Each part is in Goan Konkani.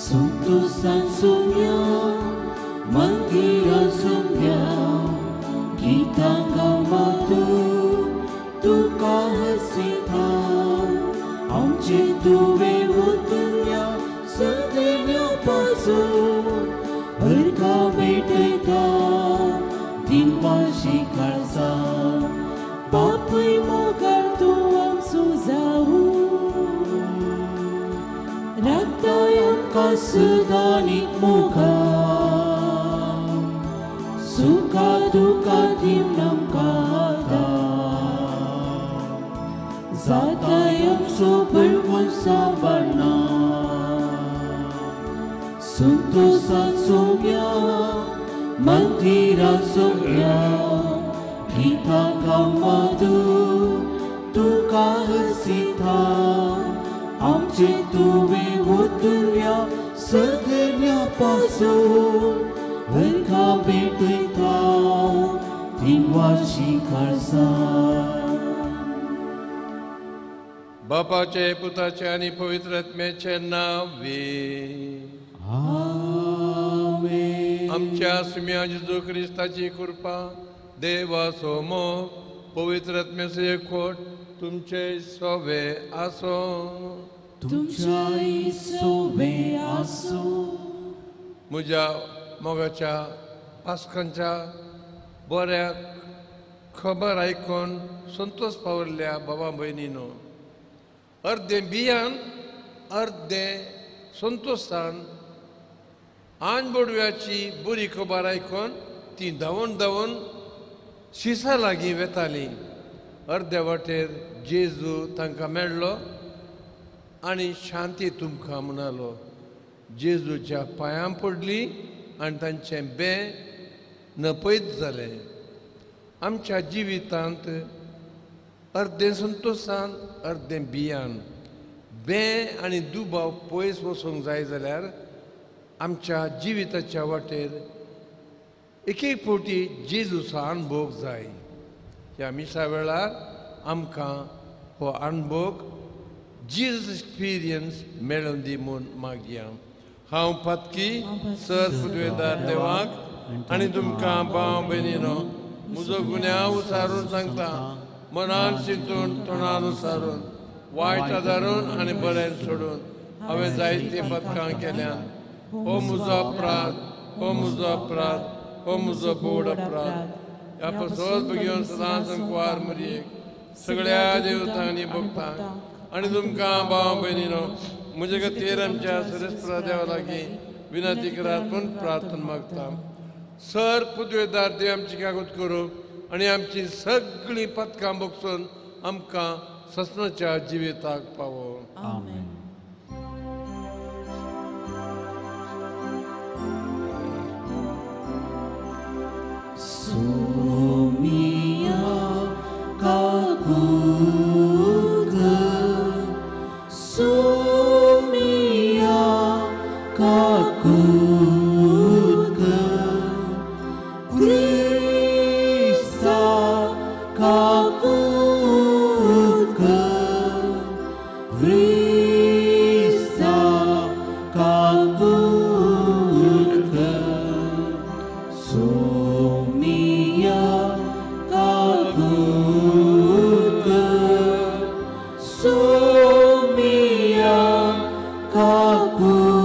संतोषान सुम्या मंदिरा सुम्या गीतां गावपा तूं तुका हसिता आमचे तुवें उतरल्या सगळ्या पासून हरका भेटयता दिनवाशी काळजा बापूय मोगाळ तूं आमचो जावूं राखताय आमकां सदांनीक मोगान सुखा दुखा दिवन आमकां आदार जाताय आमचो बळवंत सांबाळना संतोषान सोम्या मंदिरा सोम्या गीतां गावपा तूं तुका हसिता आमचे तुवें उतरल्या सगळ्या पासून हरका भेटयता दिनवाशी काळजा. बापाचे पुताचे आनी पवित्र आत्म्याचे नांवे आमेन. आमच्या सुम्या जेजू क्रिस्ताची कृपा देवाचो मोग पवित्र आत्म्याचो एकवट तुमचे सोवे आसो. तुमच्याय सोवे आसो. म्हज्या मोगाच्या पास्कांच्या बऱ्या खबर आयकून संतोष पावल्ल्या बाबा भयणीनो, अर्दें बियान अर्दें संतोषान आन बोडव्याची बरी खबर आयकून ती धांवून धांवून शिसा लागीं वेताली. अर्द्या वाटेर जेजू तांकां मेळ्ळो आनी शांती तुमकां म्हणालो. जेजूच्या पांयां पडली आनी तांचें बें नपयत जालें. आमच्या जिवितांत अर्दें संतोषान अर्दें बियान बें आनी दुबाव पयस वचूंक जाय जाल्यार आमच्या जिविताच्या वाटेर एक एक फावटी जेजूचो अणभोग जाय. ह्या मिसा वेळार आमकां हो अणभोग जीजस एक्सपिरियन्स मेळून दी म्हूण मागया. हांव पातकी सर पुदवेदार देवाक आनी तुमकां भाव भयणीनो म्हजो गुन्यांव उसारून सांगता. मनान चिंतून तोंडान उसारून वायट आदारून आनी बरें सोडून हांवें जायतीं पदकां केल्यान. हो म्हजो अपराध, हो म्हजो अपराध, हो म्हजो बोड अपराध. ह्या पसोत घेवन सदांच संकवार मरयेक सगळ्या देवतांनी भोगतांक आनी तुमकां भाव भयणीनो म्हजे खातीर आमच्या सरेस्परा देवा लागीं विनंती करात म्हूण प्रार्थना मागता. सर पुदवेदार देव आमची कागद करूं आनी आमची सगळीं पदकां भोगसून आमकां ससनाच्या जिविताक पावो. आमेन. Sumia kakuka, Sumia kakuka, Krista kakuka, Krista kakuka, Sumia kakuka, Sumia kakuka,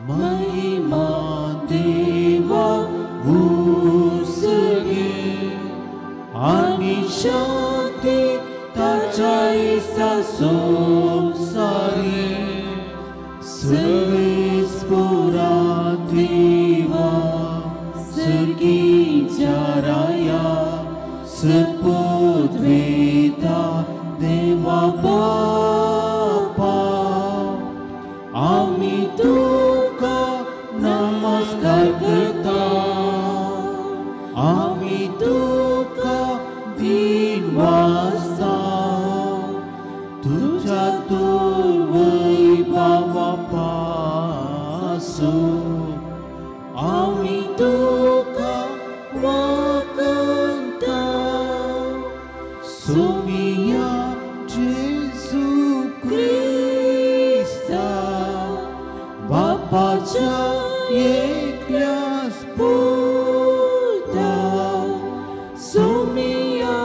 Mahima Deva usage, ani shanti ताच्या इसा संसारी, सवेस पुरा देवा सर्गीच्या राया सपुद्वेता देवा बापा, आमी तुका नमस्कार करता, आमी तुका दिनवासा, तुझ्या दुर्वैभवा पासून आमी तुका वाकंता. सुमिया जेजू क्रिस्ता. बापाच्या एकल्याच पुता सोमिया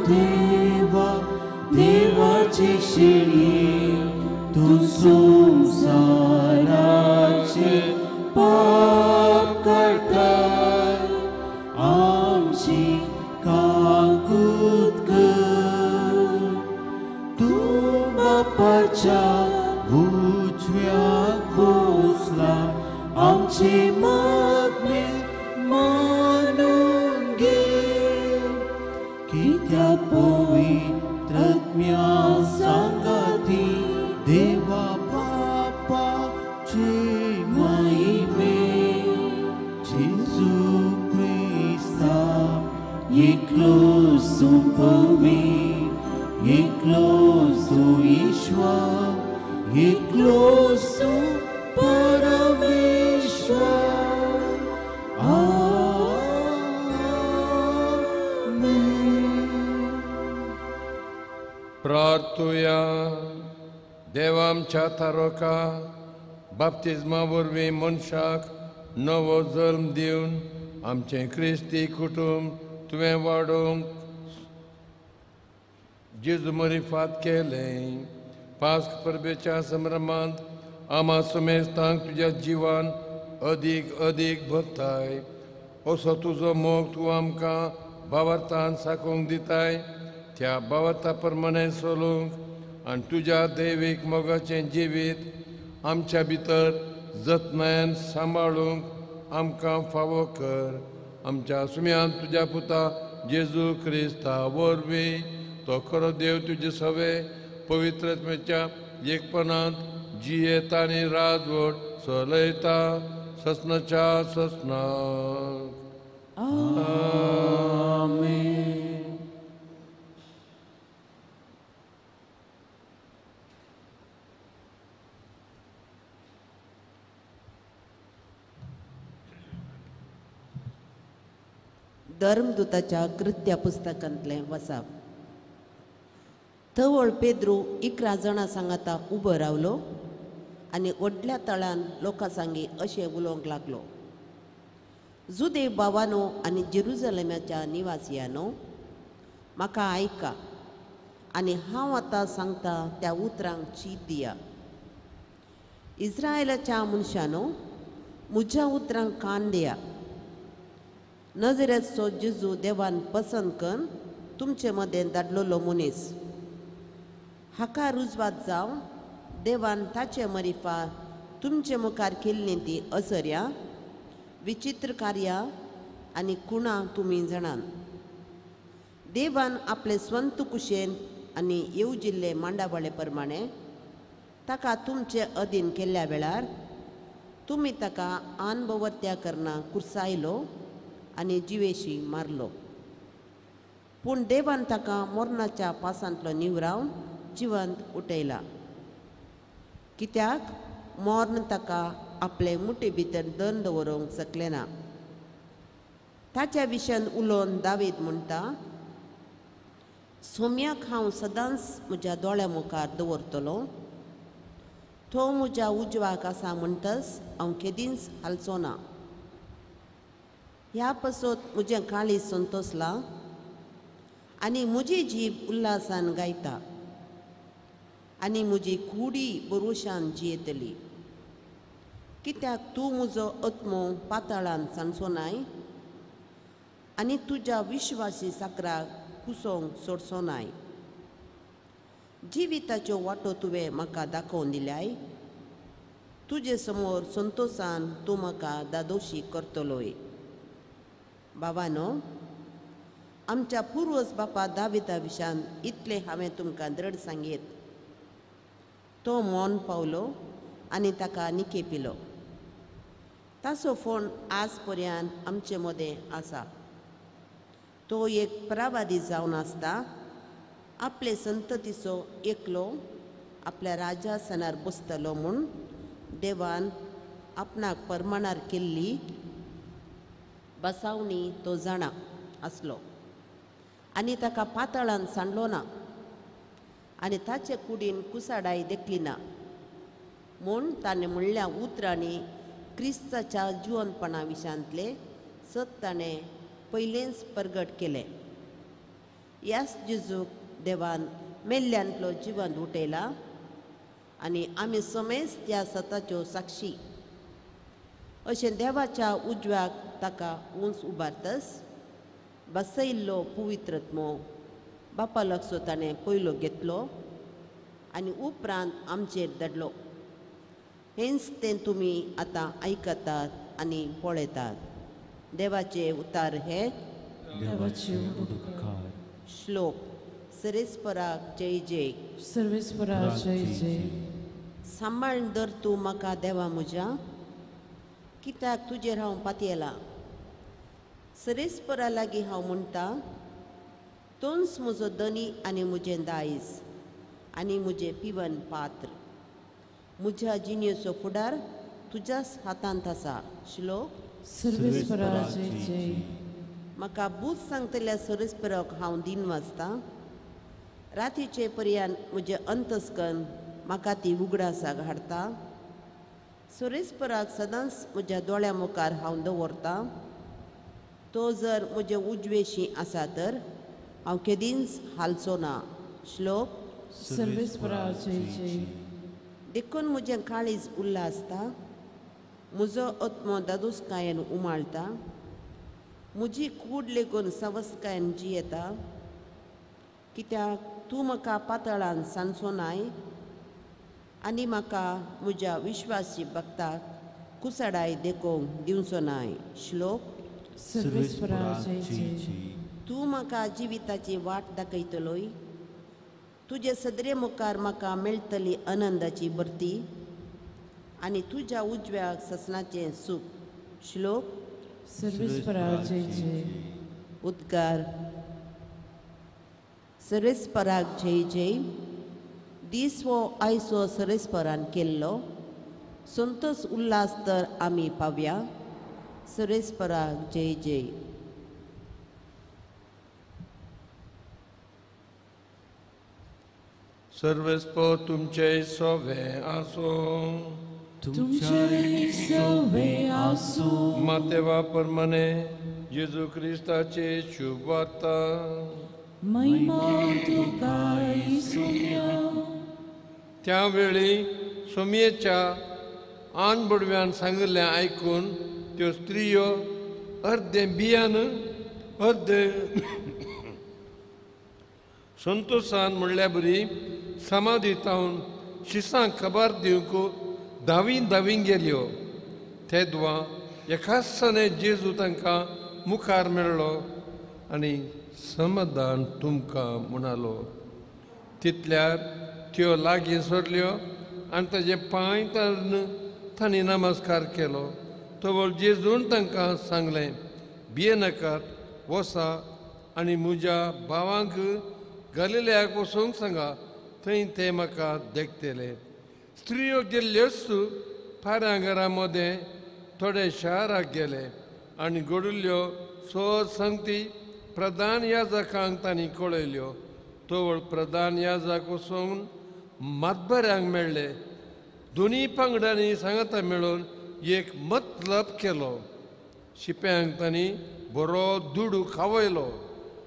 देवा देवाची शिळी तूं संवसाराचें पाप काडटाय आमची काकूत कर तूं बापाच्या उजव्याक बसला आमची मागणी मानून घे कित्याक पवित्र आत्म्या सांगाती देवा बापाचे महिमे जेजू क्रिस्ता एकलो सुपवी एकलो सु ईश्वर एकलो सु परमेश्वर. आमेन. प्रार्थुया. देवा आमच्या तारोका बाप्तिज्मा वरवीं मनशाक नवो जल्म दिवन आमचें क्रिस्ती कुटुंब तुवें वाडोवंक जेजू मरिफात केलें. पास्क परबेच्या संभ्रमांत आमा सुमेस्तांक तुज्या जिवान अदीक अदीक भरताय. असो तुजो मोग तूं आमकां भावार्थान साकोवंक दिताय. त्या भावार्था प्रमाणें चलूंक आनी तुज्या दैवीक मोगाचें जिवीत आमच्या भितर जतनायेन सांबाळूंक आमकां फावो कर. आमच्या सुम्यान तुज्या पुता जेजू क्रिस्ता वरवीं तो खरो देव तुजे सवे पवित्र आत्म्याच्या एकपणांत जियेता आनी राजवट चलयता ससनाच्या ससनाक. आमेन. धर्मदूताच्या कृत्या पुस्तकांतलें वसाप. थवळ पेद्रू 11 जाणां सांगाता उबो रावलो आनी व्हडल्या तळान लोकां सांगी अशें उलोवंक लागलो. जुदेव बाबानो आनी जेरुजलेमाच्या निवासियानो म्हाका आयका आनी हांव आतां सांगता त्या उतरांक चीत दिया. इस्रायलाच्या मनशानो म्हज्या उतरांक कान दिया. नजरेचो जेजू देवान पसंत करून तुमचे मदें धाडलेलो मनीस हाका रुजवात जावन देवान ताचे मरिफा तुमचे मुखार केल्ली ती असर्या विचित्र कार्यां आनी कुणां तुमी जाणात. देवान आपले स्वंत कुशेन आनी येवजिल्ले मांडावळे प्रमाणे ताका तुमचे अधीन केल्ल्या वेळार तुमी ताका आनबवर्त्या करना कुर्सायलो आनी जिवेशी मारलो. पूण देवान ताका मरणाच्या पासांतलो निवरावन जिवंत उठयला. कित्याक मर्ण ताका आपले मुठे भितर दंड दवरूंक शकलें ना. ताच्या विशयान उलोवन दावीद म्हणटा, सोम्याक हांव सदांच म्हज्या दोळ्या मुखार दवरतलो. तो म्हज्या उजवाक आसा म्हणटच हांव केदींच हालचो ना. ह्या पासत म्हजें काळीज संतोसलां आनी म्हजी जीब उल्हासान गायता आनी म्हजी कुडी बरोशान जियेतली. कित्याक तूं म्हजो आत्मो पाताळान सांडचो नाय आनी तुज्या विश्वासी साकराक कुसोवंक सोडचो नाय. जिविताच्यो वाटो तुवें म्हाका दाखोवन दिल्याय. तुजे समोर संतोसान तूं म्हाका दादोशी करतलोय. बाबानो आमच्या पुर्वज बापा दाविदा विशान इतलें हांवें तुमकां दृढ सांगयत. तो मौन पावलो आनी ताका निके पिलो. ताचो फोन आज पर्यंत आमचे मदें आसा. तो एक परावादी जावन आसता आपले संततीचो एकलो आपल्या राजासनार बसतलो म्हूण देवान आपणाक परमाणार केल्ली बसावणी तो जाणा आसलो आनी ताका पातळान सांडलो ना आनी ताचे कुडीन कुसाडाय देखली ना म्हूण ताणें म्हणल्या उतरांनी क्रिस्ताच्या जिवनपणा विशांतले सत ताणें पयलेंच परगट केलें. ह्याच जेजूक देवान मेल्ल्यांतलो जिवन उठयला आनी आमी समेज त्या सताच्यो साक्षी. अशें देवाच्या उजव्याक ताका उंच उबारतस बसयल्लो पवित्रत्मो बापा लागसो ताणें पयलो घेतलो आनी उपरांत आमचेर धाडलो. हेंच तें तुमी आतां आयकतात आनी पळयतात. देवाचे उतार हे देवाचे उपकार. श्लोक. सरेस्पराक जय जय. सर्वेस्पराक जय जय. सांबाळ दर तूं म्हाका देवा म्हज्या, कित्याक तुजेर हांव पातयेलां. सरेस्परा लागीं हांव म्हणटा, तोंच म्हजो धनी आनी म्हजें दायज आनी म्हजें पिवन पात्र. म्हज्या जिणेचो फुडार तुज्याच हातांत आसा. श्लोक. सर्वेस्पराक जय जय. म्हाका बूद सांगतल्या सरेस्पराक हांव दिन वाचतां. रातीचे पर्यान म्हजें अंतस्कन म्हाका ती उगडासाक हाडटा. सरेस्पराक सदांच म्हज्या दोळ्या मुखार हांव दवरतां. तो जर म्हजे उजवेशी आसा तर हांव केदींच हालचो ना. श्लोक. सर्वेस्पराक जय जय. देखून म्हजें काळीज उल्ला आसता, म्हजो आत्मो दादोसकायेन उमाळटा, म्हजी कूड लेगून सवसकायेन जियेता. कित्याक तूं म्हाका पातळान सांजचो नाय आनी म्हाका म्हज्या विश्वासी भक्ताक कुसडाय देखोवंक दिवचो नाय. श्लोक. सर्वेस्पराक जय जय. तूं म्हाका जिविताची वाट दाखयतलोय. तुजे सदरे मुखार म्हाका मेळटली आनंदाची भरती आनी तुज्या उजव्याक ससनाचें सूख. श्लोक. सर्वेस्पराक जय जय. उद्गार. सरेस्पराक जय जय. दीस हो आयचो सरेस्परान केल्लो, संतोष उल्हास तर आमी पावया. सरेस्पराक जय जय. सर्वेस्पर तुमचे सोवे आसो. तुमचे सोवे आसो. मातेवा परमाने जेजू क्रिस्ताचे शुभ वार्ता. महिमा तुका सोम्या. त्यावेळी सोमयेच्या आन बडव्यान सांगिल्लें आयकून त्यो स्त्रियो अर्दें बियान अर्दें संतोषान म्हणल्या बरी समाधी तावन शिसांक खबर दिवंक धावी धावी गेल्यो. तेदवा एकासने जेजू तांकां मुखार मेळ्ळो आनी समाधान तुमकां म्हणालो. तितल्यार त्यो लागीं सरल्यो आनी ताजे पांय तांणी नमस्कार केलो. तवळ जेजून तांकां सांगलें, भियेनाकात, वसा आनी म्हज्या भावांक गलिलयाक वचूंक सांगा, थंय ते म्हाका देखतले. स्त्रियो गेल्ल्योच पारांगरा मदें थोडे शाराक गेले आनी घडिल्ल्यो सहज संगती प्रधान याजकांक तांणी कळयल्यो. तवळ प्रधान याजक वचून मातबऱ्यांक मेळ्ळे. दोनी पंगडांनी सांगाता मेळून एक मतलब केलो. शिप्यांक तांणी बरो दुडू खावयलो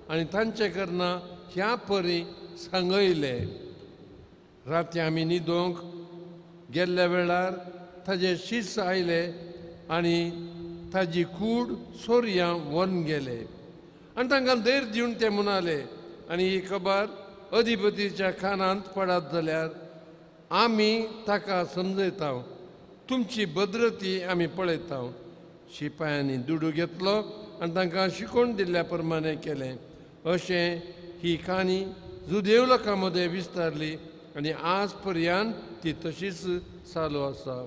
आनी तांचे करना ह्या परी सांगयले. राती आमी न्हिदोंक गेल्ल्या वेळार ताजे शीस आयले आनी ताजी कूड सोरयां व्हरून गेले. आनी तांकां धैर्य दिवन ते म्हणाले, आनी ही खबर अधिपतीच्या कानांत पडत जाल्यार आमी ताका समजयता, तुमची भद्रती आमी पळयता. शिपायांनी दुडू घेतलो आनी तांकां शिकोवन दिल्ल्या प्रमाणें केलें. अशें ही काणी जुदेव लोकां मदें विस्तारली आनी आज पर्यंत ती तशीच चालू आसा.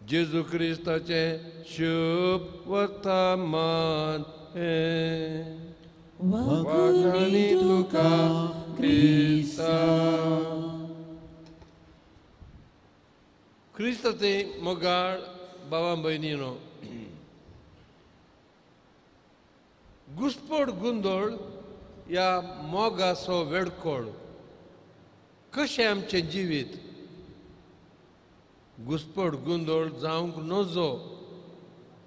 जेजू क्रिस्ताचें शुभ वर्तमान हें. वाखाणी तुका क्रिस्ता. क्रिस्ताचे मोगाळ बाबा भयणीनो, घुसपड गोंदळ ह्या मोगाचो वेडकोळ कशें आमचें जिवीत. घुसपट गोंदळ जावंक नजो.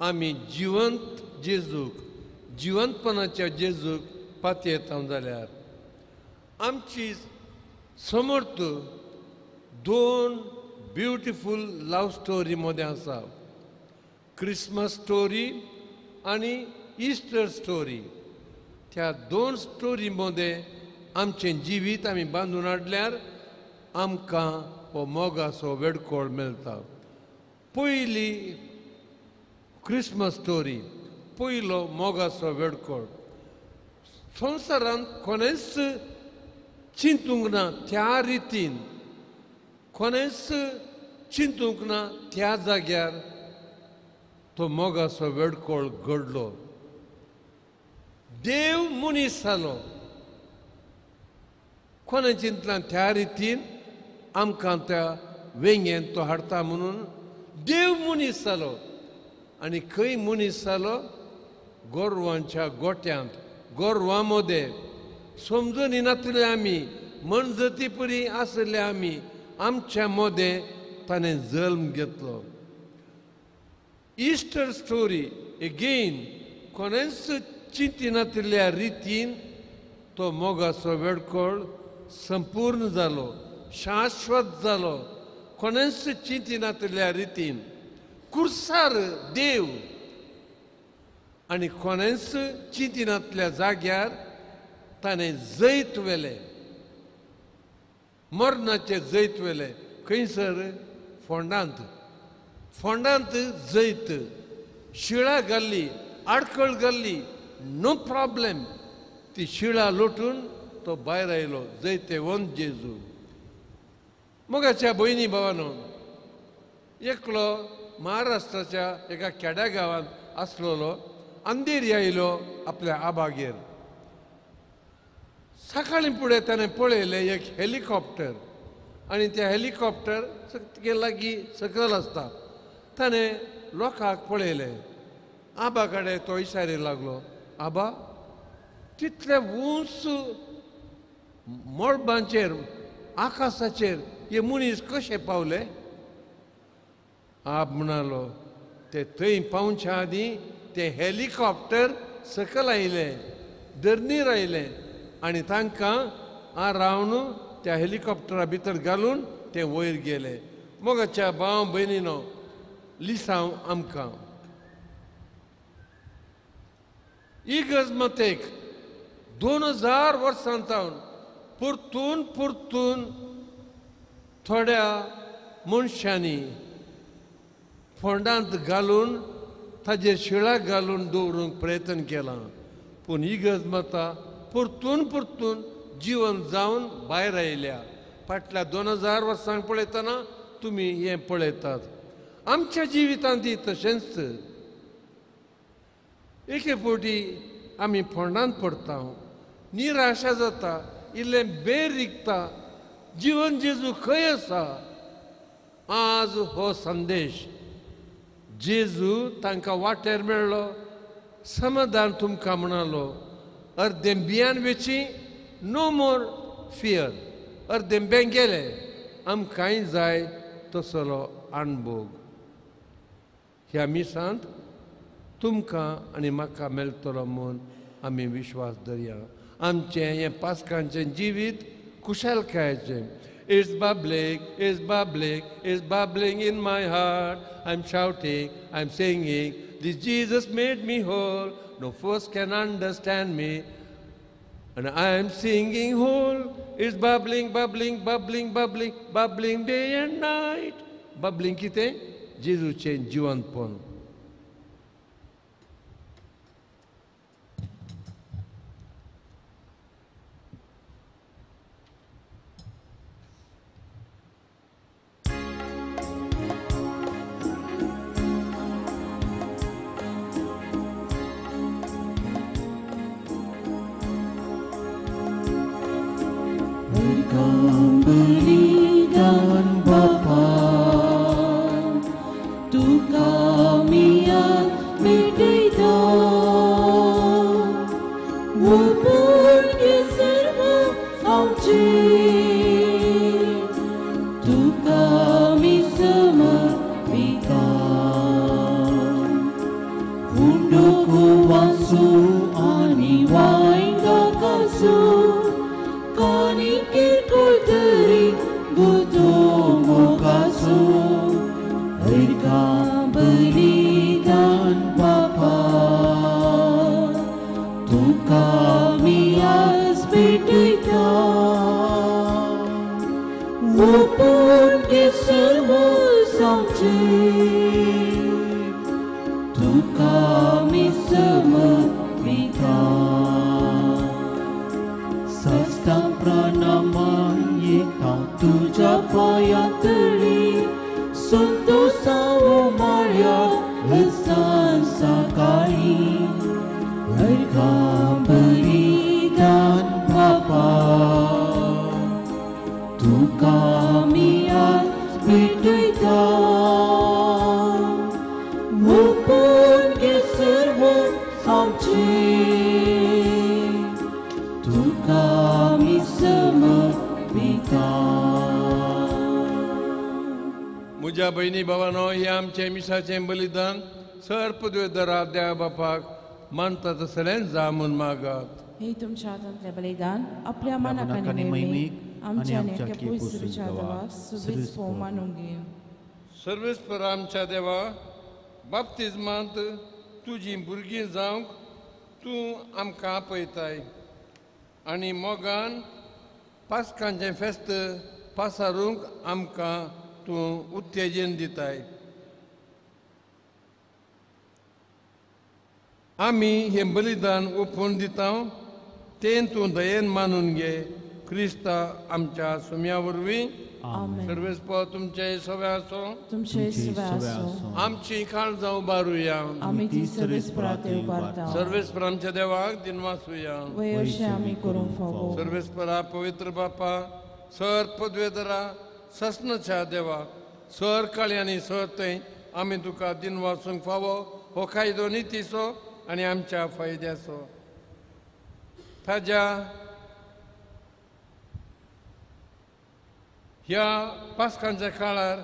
आमी जिवंत जेजूक, जिवंतपणाच्या जेजूक पातयेता जाल्यार आमची समर्थ दोन ब्युटिफूल लव स्टोरी मदें आसा, क्रिसमस स्टोरी आनी इस्टर स्टोरी. त्या दोन स्टोरी मदें आमचें जिवीत आमी बांदून हाडल्यार आमकां हो मोगाचो वेडकोळ मेळटा. पयली क्रिसमस स्टोरी, पयलो मोगाचो वेडकोळ. संवसारांत कोणेंच चिंतूंक ना त्या रितीन, कोणेंच चिंतूंक ना त्या जाग्यार तो मोगाचो वेडकोळ घडलो. देव मनीस जालो. कोणें चिंतलां त्या रितीन आमकां त्या वेंगेंत तो हाडटा म्हणून? देव मनीस जालो. आनी खंय मनीस जालो? गोरवांच्या गोट्यांत, गोरवां मदें. समजून येनातले आमी, मनजती परी आसले आमी, आमच्या मदें ताणें जल्म घेतलो. इस्टर स्टोरी एगेन कोणेंच चिंतिनातिल्ल्या रितीन तो मोगाचो वेडकोळ संपूर्ण जालो, शाश्वत जालो. कोणेंच चिंतिनातिल्ल्या रितीन कुर्सार देव आनी कोणेंच चिंतिनातल्या जाग्यार ताणें जैत व्हेलें, मरणाचें जैत व्हेलें. खंयसर? फोंडांत. फोंडांत जैत. शिळा घाल्ली, आडखळ घाल्ली, नो प्रॉब्लेम. ती शिळा लोटून तो भायर आयलो, जैतेवंत जेजू. मोगाच्या भयणी भावानो, एकलो महाराष्ट्राच्या एका खेड्या गांवांत आसलेलो अंधेरी आयलो आपल्या आबागेर. सकाळीं फुडें ताणें पळयलें एक हेलिकॉप्टर, आनी त्या हेलिकॉप्टर तुगे लागीं सकयल आसता. ताणें लोकांक पळयलें. आबा कडेन तो इशारे लागलो, आबा तितले उंच मळबांचेर आकाशाचेर हे मनीस कशे पावले? आप म्हणालो, ते थंय पावच्या आदीं ते हेलिकॉप्टर सकयल आयलें, धरणीर आयलें आनी तांकां रावन त्या हेलिकॉप्टरा भितर घालून ते वयर गेले. मोगाच्या भाव भयणीनो, लिसांव आमकां इगर्ज मतेक 2000 वर्सां सावन परतून परतून थोड्या मनशांनी फोंडांत घालून ताजेर शिळा घालून दवरूंक प्रयत्न केला, पूण इगर्ज माता परतून परतून जिवन जावन भायर आयल्या. फाटल्या 2000 वर्सांक पळयतना तुमी हें पळयतात. आमच्या जिवितांत तशेंच एके फावटी आमी फोंडांत पडटा, निराशा जाता, इल्लें बेर रिगता, जिवन जेजू खंय आसा? आज हो संदेश जेजू तांकां वाटेर मेळ्ळो, समाधान तुमकां म्हणालो. अर्दें बियान वेची, नो मोर फियर. अर्दें बें गेलें. आमकांय जाय तसलो अणभोग. ह्या मिसांत तुमकां आनी म्हाका मेळटलो म्हूण आमी विश्वास धरया. आमचें हें पास्कांचें जिवीत खुशालकायेचें. It's bubbling, it's bubbling, it's bubbling in my heart. I'm shouting, I'm singing, this Jesus made me whole. No force can understand me. And I'm singing whole. It's bubbling, bubbling, bubbling, bubbling, bubbling day and night. Bubbling कितें? जेजूचें जिवंतपण. Berikan Bapa, Tuhan. ओपून घे सर्वस आमचें, तुका आमी समर्पिता. सस्तां प्राणामायेता तुज्या पांयां तळी, संतोषाव माळ्या सांज सकाळी, अर्घां बलिदान बापा, तुका आमी आज भेटयता. ओपून घे सर्वस आमचें, तुका आमी समर्पिता. म्हज्या भयणी भावानो, हें आमचें मिसाचें बलिदान सर पदवेदारा देवा बापाक मानता तसलें जा म्हूण मागात. हे तुमच्या हातांतलें बलिदान आपल्या मनाक आनी महिमेक आमच्या आनी अख्ख्या पयसुच्या देवा सुबेज भोवमानूंक घे. सर्वेस्पर आमच्या देवा, बाप्तिज्मांत तुजीं भुरगीं जावंक तूं आमकां आपयताय आनी मोगान पास्कांचें फेस्त पासारूंक आमकां तूं उत्तेजन दिताय. आमी हें बलिदान ओपून दिता तें तूं दयेन मानून घे, क्रिस्ता आमच्या सुम्या वरवीं. सर्वेस्पर तुमचे सवे आसो, तुमचे सवे आसो. आमची काळजां उबारुया, आमी ती सर्वेस्परा ते उबारता. सर्वेस्पर आमच्या देवाक दिनवासुया, वय अशें आमी करूंक फावो. सर्वेस्परा पवित्र बापा, सर पदवेदरा ससनच्या देवा, सर काळी आनी सर थंय आमी तुका दिनवासूंक फावो. हो कायदो नितीचो आनी आमच्या फायद्याचो. ताज्या ह्या पास्कांच्या काळार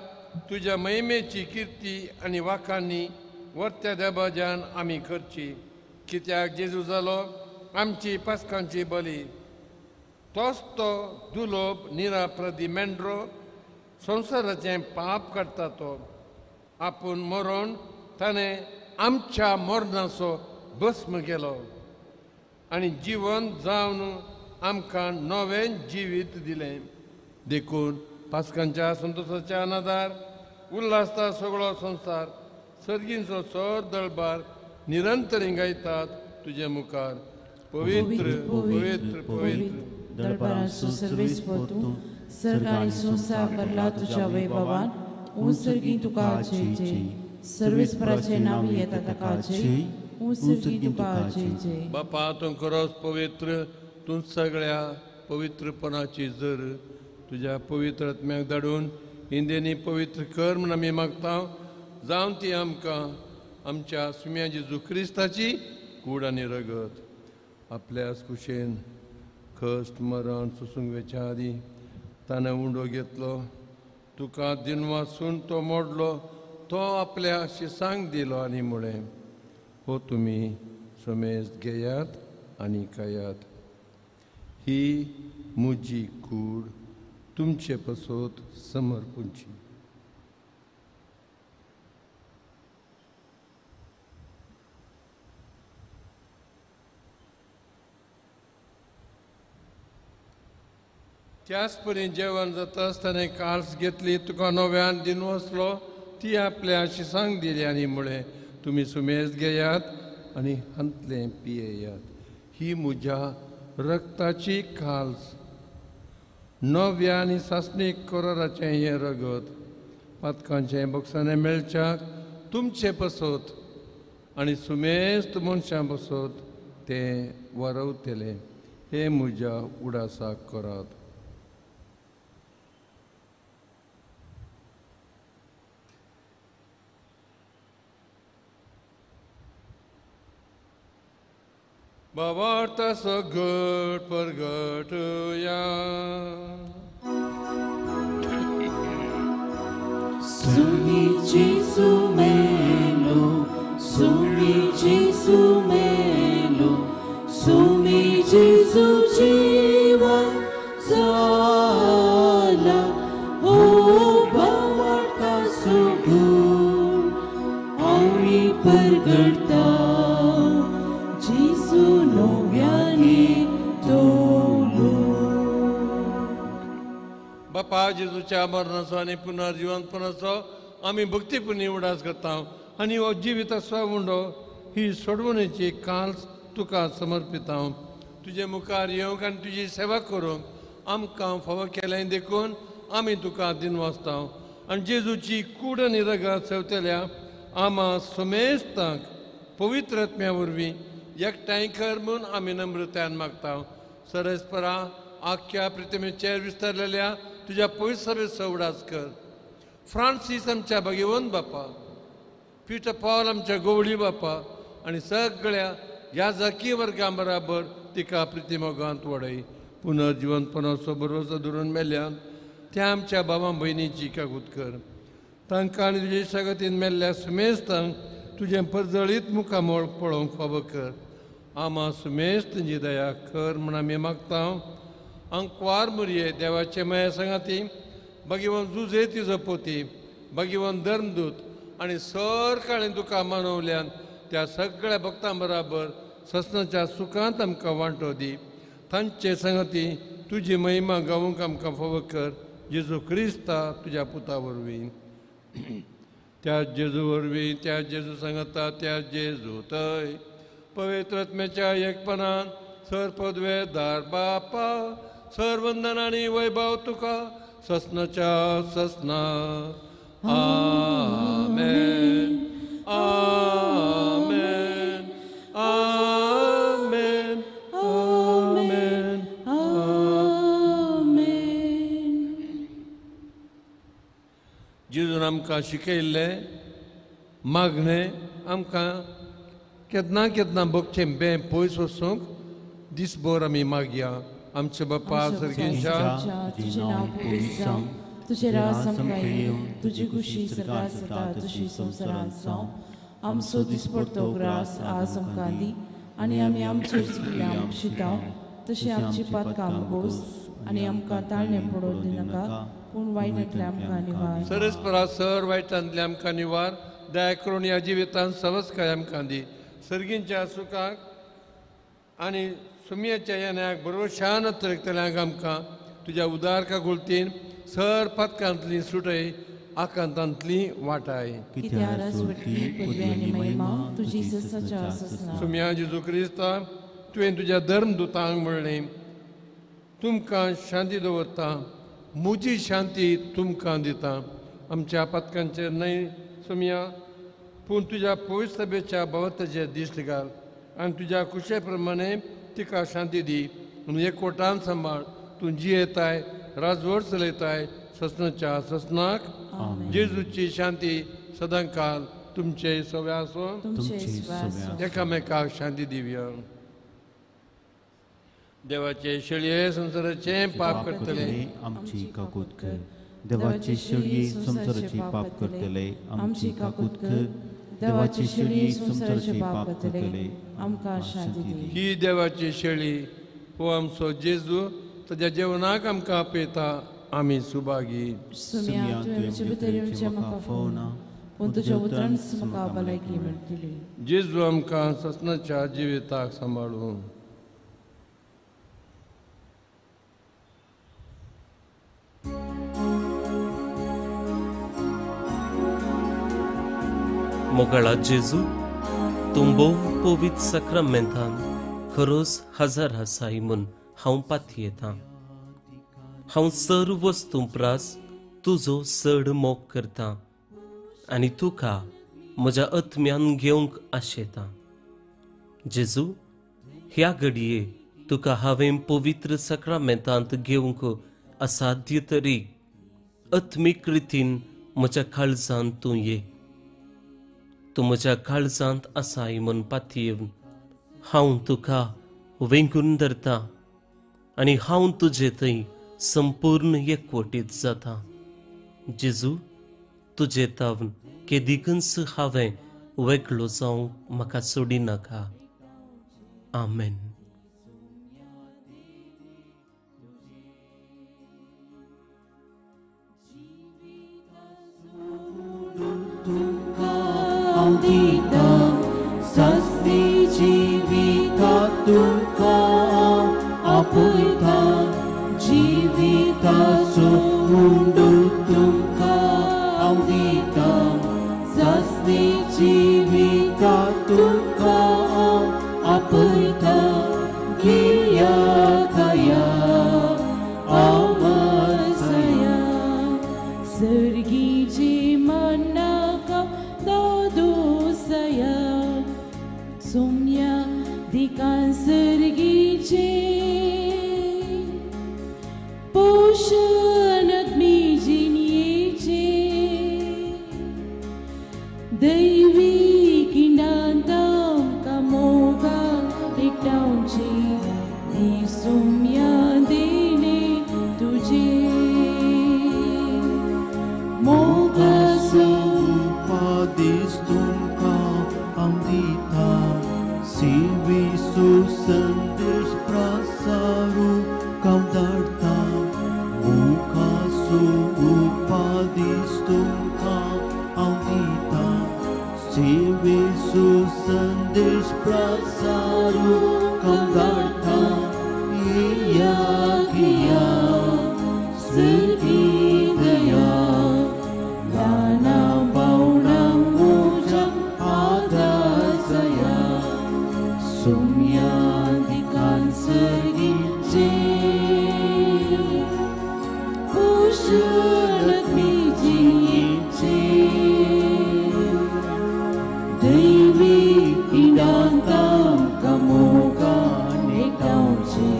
तुज्या महिमेची किर्ती आनी वाखांनी वर्त्या देबाज्यान आमी करची, कित्याक जेजू जालो आमची पास्कांची बली. तोच तो दुलोब निराप्रदी मेंढरो संवसाराचें पाप काडटा तो आपूण मरोन ताणें आमच्या मरणाचो भस्म केलो आनी जिवन जावन आमकां नवें जिवीत दिलें. देखून पास्कांच्या संतोशाच्या अनादार उल्हासता सगळो संवसार, सर्गींचो सर दळबार निरंतर गायतात तुजे मुखार, पवित्र पवित्र पवित्र. दळबाराचो सर्वेस्पर तूं, सर्ग आनी संवसार भरला तुज्या वैभवान. उंसर्गी तुका जय जय, सर्वेस्पराचें नांव येता ताका जय, उंसर्गी तुका जय जय. बापा, तूं खरोच पवित्र, तूं सगळ्या पवित्रपणाची जर तुज्या पवित्र आत्म्याक धाडून इंदेनी पवित्र कर म्हूण आमी मागता. जावन ती आमकां आमच्या सुम्या जेजू क्रिस्ताची कूड आनी रगत आपल्याच कुशेन कश्ट मरण सोसूंक वेच्या आदीं ताणें उंडो घेतलो, तुका दिनवासून तो मोडलो, तो आपल्या शिसांक दिलो आनी म्हळें, हो तुमी समेज घेयात आनी खायात, ही म्हजी कूड तुमचे पसत समर्पूंची. त्याच परी जेवण जाता आसतना काल्स घेतली, तुका नव्यान दिनवासलो, ती आपल्या शिसांक दिली आनी म्हळें, तुमी सुमेज घेयात आनी हांतलें पियेयात, ही म्हज्या रक्ताची काल्स, नव्या आनी सासणीक कराराचें हें रगत पातकांचें बक्षाणें मेळच्याक तुमचे पसत आनी सुमेस्त मनशां पसत तें वरवतलें. हें म्हज्या उडासाक करात. बाबार्थ सगळ परगटया. Sumi Jesu melo, Sumi Jesu melo, Sumi Jesu jivan zala, O babarta sugur, ami pargarta, Jesu novyani tolo. Bapa जेजूच्या मरणाचो आनी पुनर्जिवंतपणाचो आमी भक्तीपुणी उडास करता आनी हो जिविताचो उंडो ही सोडवणेची काल्स तुका समर्पिता. तुजे मुखार येवंक आनी तुजी सेवा करूंक आमकां फावो केलें देखून आमी तुका दिनवासता. आनी जेजूची कूड आनी रगत सेवतल्या आमा समेस्तांक पवित्र आत्म्या वरवीं एकठांय कर म्हूण आमी नम्रतायेन मागता. सरस्परा आख्ख्या प्रितमेचेर विस्तारलेल्या तुज्या पयस उडास कर. फ्रांसीस आमच्या भगवंत बापा, पिटर पावल आमच्या गोवळी बापा आनी सगळ्या ह्या जाकी वर्गां बराबर तिका प्रितिमोगांत वडय. पुनर्जिवंतपणाचो बरोसो धरून मेल्ल्यान त्या आमच्या बाबा भयणीची कागूत कर. तांकां आनी तुजे सगतीन मेल्ल्या सुमेस्तांक तुजें परजळीत मुखामळ पळोवंक फावो कर. आमा सुमेस्त तुजी दया कर म्हूण आमी मागता. अंकवार मुरये देवाचे माया सांगाती भगवान जुजे तिजो पोती भगवान धर्मदूत आनी सर काळें तुका मानवल्यान त्या सगळ्या भक्तां बराबर ससनाच्या सुखांत आमकां वांटो दी. तांचे संगती तुजी महिमा गावूंक आमकां फावो कर. जेजू क्रिस्ता तुज्या पुता वरवीं. त्या जेजू वरवीं, त्या जेजू सांगता, त्या जेजू थंय पवित्र आत्म्याच्या एकपणान सर पदवेदार बापा सर वंदन आनी वैभव तुका ससनाच्या ससना. आमेन आमेन आमेन आमेन आमेन. जेजून आमकां शिकयल्लें मागणें आमकां केन्ना केन्ना बगचें बें पयस वचूंक दिसभर आमी मागया. आमचे बापा सर्गींच्या तुजें नांव पवित्र जावं, तुजें राज आमकां येवं, तुजी खुशी स्वर्गांत जाता तशी संवसारांत जावं. आमचो दिसपडतो ग्रास आज आमकां दी आनी आमी आमचेर चुकल्या शिताव तशें आमची पातकां आमगोस आनी आमकां ताळणें पडोवन दिनाका, पूण वायटांतल्या आमकां निवार. सरस्परा सर वायटांतल्या आमकां निवार. दया करून ह्या जिवितांत सवस्काय आमकां दी. सर्गींच्या सुखाक आनी सुमयाच्या येण्याक बरोशान तरकतल्यांक आमकां तुज्या उदार काकुळतीन सर पातकांतली सुटय आकांतांतली वाटाय. सुमया जेजू क्रिस्ता तुवें तुज्या धर्मदुतांक म्हणलें तुमकां शांती दवरता, म्हजी शांती तुमकां दिता. आमच्या पातकांचेर न्हय सुमया, पूण तुज्या पवित्र सभेच्या भवताचेर दिश्ट घाल आनी तुज्या कुशे प्रमाणे तिका शांती दी. आनी एकवटान सांबाळ. तूं जियेताय, राजवट चलयताय ससनाच्या ससनाक. जेजूची शांती सदांकाल तुमचे सव्या आसूं. एकामेकाक शांती दिवया. देवाचे शेळये संवसाराचें पाप करतले आमची काकूत कर. देवाचे शेळये संवसाराचें पाप करतले आमची काकूत कर. देवाची शेळी संवसाराचें पाप करतले आमकां शांती दी. ही देवाची शेळी हो आमचो जेजू ताज्या जेवणाक आमकां आपयता. आमी सुभागी. सुमया तुवें म्हजे भितर येवचें म्हाका फावना, पूण तुज्या उतरानच म्हाका भलायकी मेळटली. जेजू आमकां ससनाच्या जिविताक सांबाळून. मोगाळा जेजू, तूं भोव पवित्र साक्रामेंतान खरोच हजार आसाय म्हूण हांव पातयेतां. हांव सर वस्तूं प्रास तुजो चड मोग करतां आनी तुका म्हज्या आत्म्यान घेवंक आशेतां. जेजू, ह्या घडये तुका हांवें पवित्र साक्रामेंतांत घेवंक असाध्य तरी आत्मीक रितीन म्हज्या काळजांत तूं ये. तूं म्हज्या काळजांत आसाय म्हूण पातयेवन हांव तुका वेंगून धरता आनी हांव तुजे थंय संपूर्ण एकवटीत जाता. जेजू, तुजे तावन केदीकच हांवें वेगळो जावंक म्हाका सोडिनाका. आमेन. सासनी जिविता तुका आपयता, जिविताचो उंडो सर्गीचे मनाका दादोसया सुम्या दिकान सर्गीचे पोषण जिणयेचे दैवी किंडांत आमकां मोगा एकठांवची ती सुम्या देणे तुजे मोगासो उपादेश तुमकां हांव दिता सेवेचो संदेश प्रसारूंक हांव धाडटा मोगाचो उपादेश तुमकां हांव दिता सेवेचो संदेश प्रसारूंक हांव धाडटा येया घेया सर्गी दया ल्हाना भावणांक म्हज्या आदार सुम्या दिकान सर्गीचे पोषण जिणयेचे दैवी पिंडांत आमकां मोगान एकठांवचे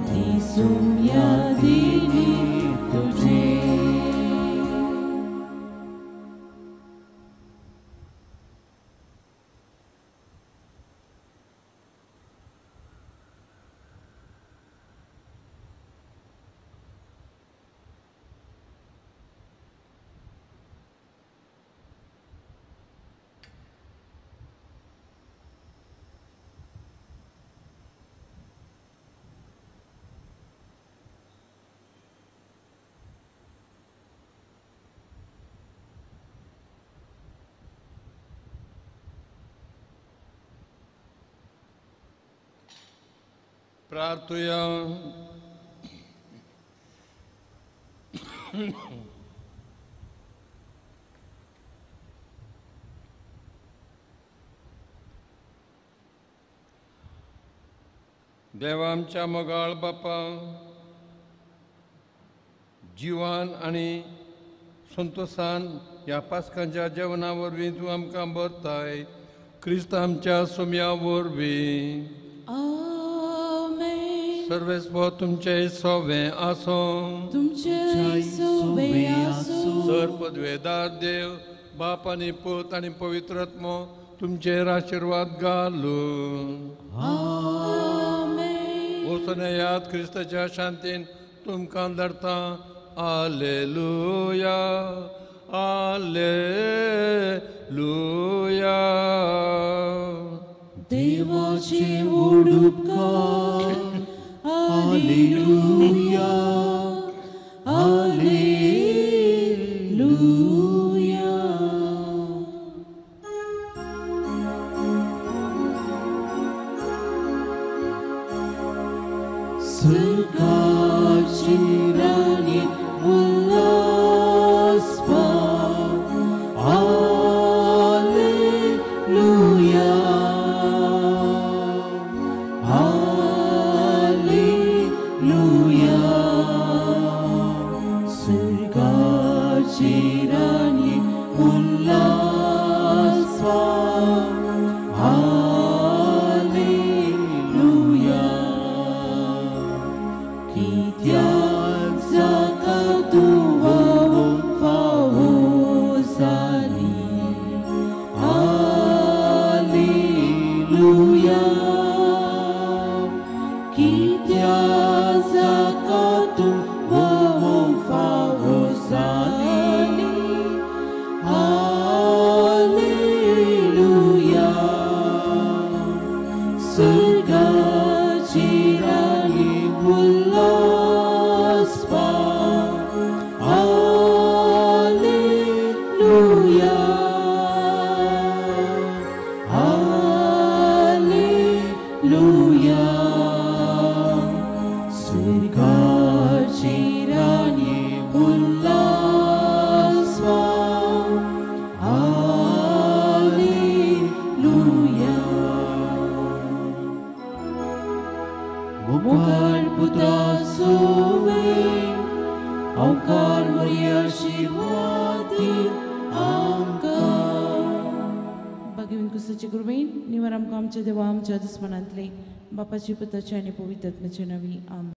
ती सुम्या देणे तुजे. प्रार्थुया. देवा आमच्या मोगाळ बापा, जिवान आनी संतोसान ह्या पास्कांच्या जेवणा वरवीं तूं आमकां भरताय क्रिस्त आमच्या सोम्या वरवीं. सर्वेस्पो तुमचे सोवे आसो, तुमचे सोवे आसो. सर पदवेदार देव बाप आनी पूत आनी पवित्र आत्मो तुमचेर आशिर्वाद घालूं. आमेन. वचून येयात क्रिस्ताच्या शांतीन तुमकां धाडटा. आलेलुया आलेलुया. देवाचे उपकार. Alleluia, Alleluia. स्वर्गाची राणी उल्हासपा. Alleluia, Alleluia. स्वर्गाची राणी उल्हासपा. Alleluia. कित्याक जाका तूं फावो जाली. Alleluia. कित्याक जाका तूं फावो जाली. कुसाचे कृपेन निवार आमकां आमच्या देवा आमच्या दुस्मनांतले, बापाची पुताची आनी पवित्र आत्म्याच्या नांवी, आमेन.